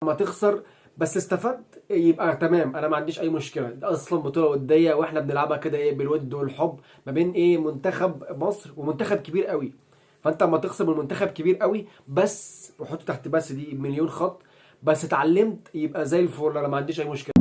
ما تخسر بس استفدت يبقى تمام، انا ما عنديش اي مشكله. ده اصلا بطوله وديه واحنا بنلعبها كده ايه، بالود والحب ما بين ايه، منتخب مصر ومنتخب كبير قوي. فانت اما تخسر من منتخب كبير قوي بس، وحط تحت بس دي مليون خط، بس اتعلمت يبقى زي الفل، انا ما عنديش اي مشكله.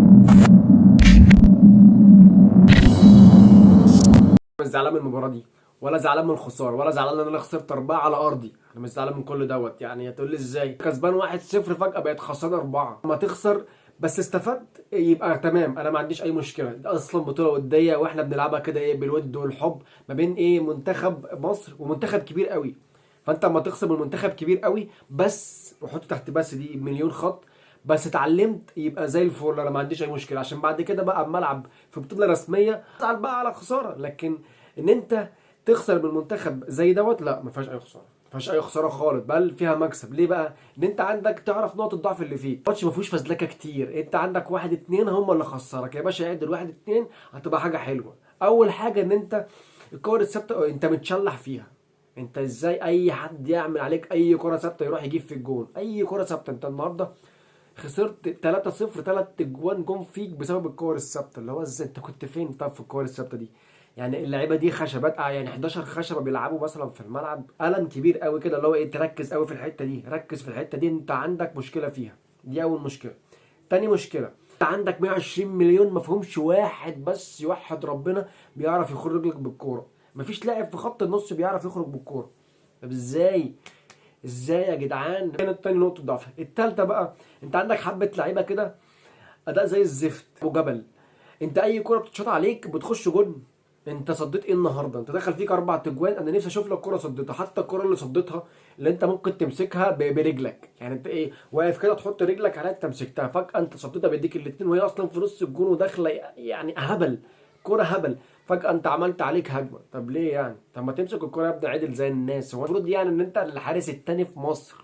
مش زعلان من المباراة دي، ولا زعلان من الخساره، ولا زعلان ان انا خسرت 4 على ارضي. انا مش زعلان من كل دوت. يعني هتقول لي ازاي كسبان 1-0 فجاة بقت خسران 4؟ ما تخسر بس استفدت يبقى تمام، انا ما عنديش اي مشكله. ده اصلا بطوله وديه واحنا بنلعبها كده ايه، بالود والحب ما بين ايه، منتخب مصر ومنتخب كبير قوي. فانت اما تخسر من منتخب كبير قوي بس، وحط تحت بس دي مليون خط، بس اتعلمت يبقى زي الفل، انا ما عنديش اي مشكله. عشان بعد كده بقى اما العب في بطوله رسمية ازعل بقى على خساره، لكن ان انت تخسر من منتخب زي دوت لا، ما فيهاش اي خسارة، ما فيهاش اي خسارة خالص، بل فيها مكسب. ليه بقى؟ ان انت عندك تعرف نقط الضعف اللي فيك. الماتش ما فيهوش فزلكه كتير، انت عندك 1 2 هم اللي خسرك يا باشا. عد الواحد 2 هتبقى حاجة حلوة. اول حاجة ان انت الكور الثابتة انت متشلح فيها. انت ازاي اي حد يعمل عليك اي كره ثابتة يروح يجيب في الجون؟ اي كره ثابتة. انت النهارده خسرت 3-0، 3 اجوان جون فيك بسبب الكور الثابتة. اللي هو ازاي انت كنت فين طب في الكور الثابتة دي؟ يعني اللعيبة دي خشبات، يعني 11 خشبه بيلعبوا مثلا في الملعب. قلم كبير قوي كده اللي هو ايه، تركز قوي في الحتة دي، ركز في الحتة دي، انت عندك مشكلة فيها. دي اول مشكلة. تاني مشكلة، انت عندك 120 مليون ما فيهمش واحد بس يوحد ربنا بيعرف يخرج لك بالكورة. مفيش لاعب في خط النص بيعرف يخرج بالكورة. طب ازاي؟ ازاي يا جدعان؟ كانت تاني نقطة ضعف. التالتة بقى، انت عندك حبه لعيبة كده اداء زي الزفت. ابو جبل، انت اي كره بتتشاط عليك بتخش جون. انت صديت ايه النهارده؟ انت دخل فيك 4 اجوان، انا نفسي اشوف لك كره صديتها، حتى الكره اللي صديتها اللي انت ممكن تمسكها برجلك، يعني انت ايه واقف كده تحط رجلك عليها انت مسكتها، فجاة انت صديتها بيديك الاثنين وهي اصلا في نص الجون وداخله، يعني هبل، كرة هبل. فجأة انت عملت عليك هجمة. طب ليه يعني؟ طب ما تمسك الكرة يا ابني عدل زي الناس. هو المفروض يعني ان انت الحارس التاني في مصر،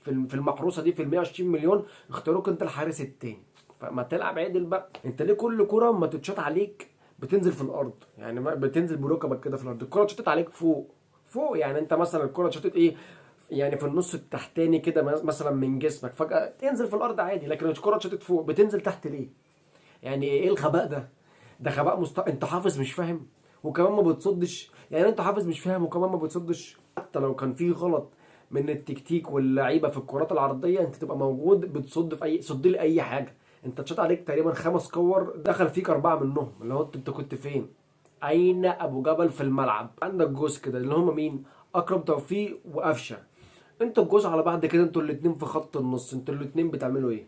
في المحروسة دي، في ال 120 مليون اختاروك انت الحارس التاني، فما تلعب عدل بقى. انت ليه كل كرة ما تتشاط عليك بتنزل في الارض؟ يعني ما بتنزل بركبك كده في الارض، الكرة اتشاطت عليك فوق فوق. يعني انت مثلا الكرة اتشاطت ايه، يعني في النص التحتاني كده مثلا من جسمك، فجأة تنزل في الارض عادي، لكن الكرة اتشاطت فوق بتنزل تحت ليه؟ يعني ايه الغباء ده؟ ده غباء انت حافظ مش فاهم، وكمان ما بتصدش. يعني انت حافظ مش فاهم وكمان ما بتصدش. حتى لو كان في غلط من التكتيك واللعيبة في الكرات العرضية، انت تبقى موجود بتصد في اي صد لي اي حاجة. انت اتشاط عليك تقريبا 5 كور دخل فيك 4 منهم، اللي هو انت كنت فين؟ اين ابو جبل في الملعب؟ عندك جوز كده اللي هم مين؟ اكرم توفيق وقفشه. انتوا الجوز على بعض كده، انتوا الاتنين في خط النص، انتوا الاتنين بتعملوا ايه؟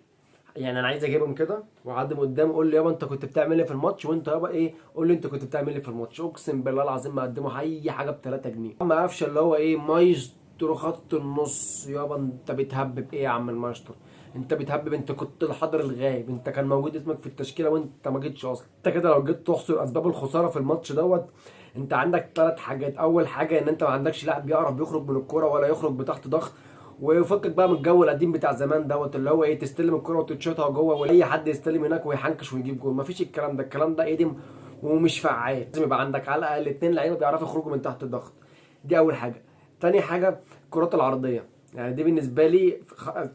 يعني انا عايز اجيبهم كده واعدم قدام، قول لي يابا انت كنت بتعمل ايه في الماتش، وانت يابا ايه قول لي انت كنت بتعمل ايه في الماتش. اقسم بالله العظيم ما قدموا اي حاجة ب 3 جنيه. اما قفشه اللي هو ايه، مايسترو خط النص، يابا انت بتهبب ايه يا عم المايسترو؟ انت بتهبب، انت كنت الحاضر الغايب، انت كان موجود اسمك في التشكيلة وانت ما جيتش اصلا. انت كده لو جيت تحصر اسباب الخسارة في الماتش دوت، انت عندك 3 حاجات. اول حاجة ان انت ما عندكش لاعب بيعرف بيخرج من الكورة ولا يخرج بتحت ضغط، ويفكك بقى من الجو القديم بتاع زمان دوت اللي هو ايه، تستلم الكرة وتتشوطها جوه واي حد يستلم هناك ويحنكش ويجيب جول. مفيش الكلام ده، الكلام ده قديم ومش فعال. لازم يبقى عندك على الاقل 2 لعيبة بيعرفوا يخرجوا من تحت الضغط. دي اول حاجة. تاني حاجة الكرات العرضية، يعني دي بالنسبة لي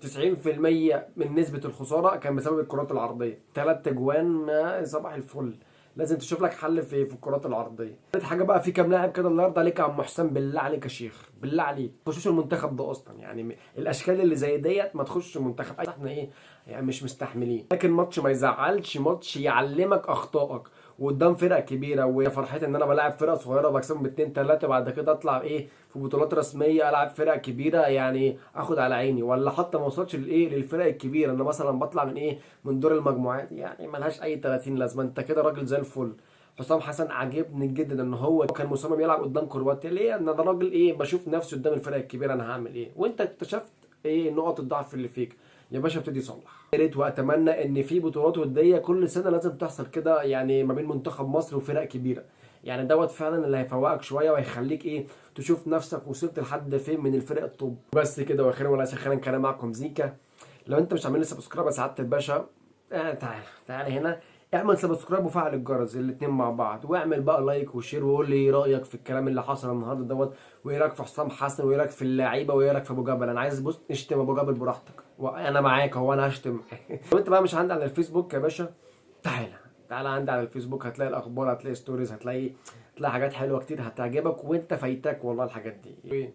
90% من نسبه الخسارة كان بسبب الكرات العرضية. 3 اجوان ما صباح الفل، لازم تشوف لك حل في الكرات العرضية. تالت حاجة بقى، في كام لاعب كده الله يرضى عليك يا عم حسام، بالله عليك يا شيخ، بالله عليك ما تخشوش المنتخب ده اصلا. يعني الاشكال اللي زي ديت ما تخش المنتخب، احنا ايه يعني مش مستحملين. لكن ماتش ما يزعلش، ماتش يعلمك اخطائك وقدام فرق كبيرة. وفرحتي ان انا بلاعب فرقه صغيرة وبكسبهم باتنين تلاتة، بعد كده اطلع ايه في بطولات رسمية العب فرق كبيرة، يعني اخد على عيني، ولا حتى ما اوصلش للايه للفرق الكبيرة. انا مثلا بطلع من ايه، من دور المجموعات، يعني ملهاش اي 30 لازمه. انت كده راجل زي الفل. حسام حسن عاجبني جدا ان هو كان مصمم يلعب قدام كرواتيا. ليه؟ ان ده راجل ايه، بشوف نفسي قدام الفرق الكبيرة انا هعمل ايه. وانت اكتشفت ايه نقط الضعف اللي فيك يا باشا، ابتدي صلح. يا ريت واتمنى ان في بطولات وديه كل سنة لازم تحصل كده، يعني ما بين منتخب مصر وفرق كبيرة. يعني دوت فعلا اللي هيفوقك شوية وهيخليك ايه، تشوف نفسك وصلت لحد فين من الفرق ال top. بس كده، واخيرا ولا اخيرا كان معكم زيكا. لو انت مش عامل لي subscribe يا سعادة الباشا، تعال تعال هنا اعمل subscribe وفعل الجرس الاتنين مع بعض، واعمل بقى like و share، وقول لي ايه رايك في الكلام اللي حصل النهارده دوت، وايه رايك في حسام حسن، وايه رايك في اللعيبة، وايه رايك في ابو جبل. انا عايز بص اشتم ابو جبل براحتك. وانا معاك، هو انا هشتم؟ لو انت بقى مش عندي على الفيسبوك يا باشا، تعالى تعالى عندي على الفيسبوك، هتلاقي الاخبار، هتلاقي stories، هتلاقي حاجات حلوة كتير هتعجبك، وانت فايتك والله الحاجات دي.